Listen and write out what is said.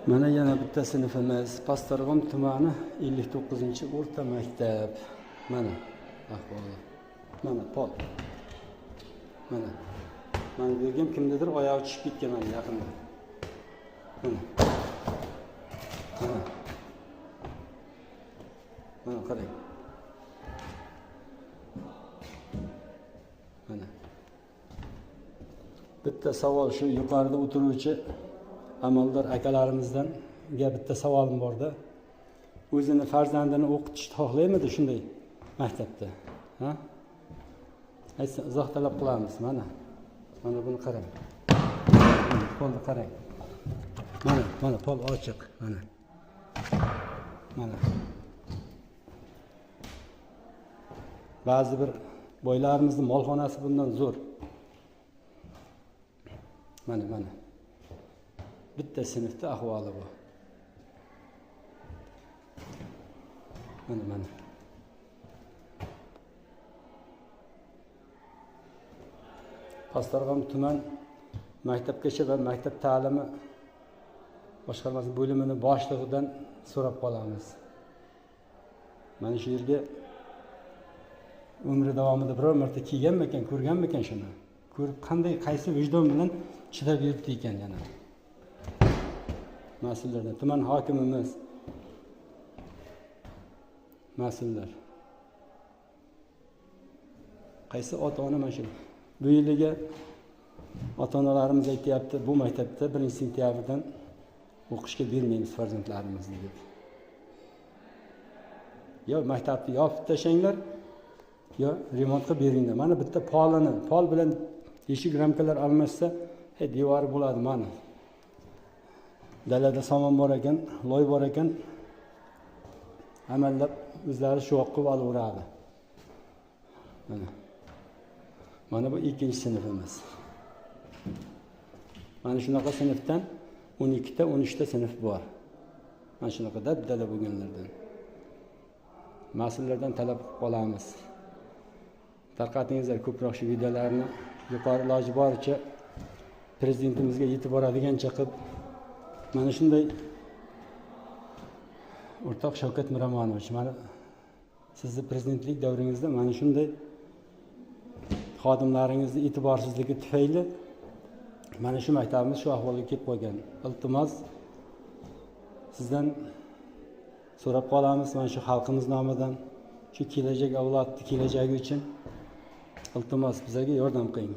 Mana yana bitta sinfimiz, Pastdarg'om tumani 59-o'rta maktab. Mana ahvoli. Mana pol. Mana. Mana bu yerga ham kimnidir oyog'i tushib ketgan mana yaqinda. Mana. Mana. Mana qarang. Mana. Bitta savol shu yuqorida o'tiruvchi amaldor akalarimizdan bitta savolim borda. O'zini farzandini o'qitishni xohlaymidi shunday maktabda? Ha? Aytsin, izoh talab qilamiz mana. Mana buni qarang. Polni qarang. Mana, mana pol ochiq, mana. Mana. Ba'zi bir boylarimizning molxonasi bundan zo'r. Mana, mana. Bitta sinfda ahvoli bu. Mana, mana. Pastdarg'om tuman maktabgacha va maktab ta'limi boshqarmasi bo'limini boshlig'idan so'rab qolamiz. Mana shu yerga umri davomida biror marta kelganmikan, ko'rganmikan shuni? Ko'rib qanday, qaysi vijdon bilan chidab yuribdi ekan yana. Mas'ullardan, tuman hokimimiz, mas'ullar. Qaysi ota-ona mana shu bu yiliga ota-onalarimiz aytyapti, bu maktabda 1-sentyabrdan o'qishga bermaymiz farzandlarimizni deb. Yo maktabni yopib tashlanglar, yo remont qilib beringlar. Mana bitta polini, pol bilan eshik ramkalar almashsa, hey, devori bo'ladi mana. Dalada somon bor ekan, loy bor ekan, amallab o'zlari shu qilib olaveradi. Mana. Mana bu ikkinchi sinfimiz. Mana shunaqa sinfdan 12 ta, 13 ta sinf bor. Mana shunaqa dabdala bo'lganlardan. Mas'ullardan talab qilib qolamiz. Tarqatingizlar ko'proq shu videolarni, yuqori iloji boricha prezidentimizga yetib boradigancha qilib mana shunday o'rtoq Shavkat Miromonovich, mana sizni prezidentlik davringizda mana shunday xodimlaringizni e'tiborsizligi tufayli mana shu maktabimiz shu ahvolga kelib qolgan. Iltimos sizdan so'rab qolamiz, mana shu xalqimiz nomidan, shu kelajak avlodning kelajagi uchun iltimos bizga yordam qiling.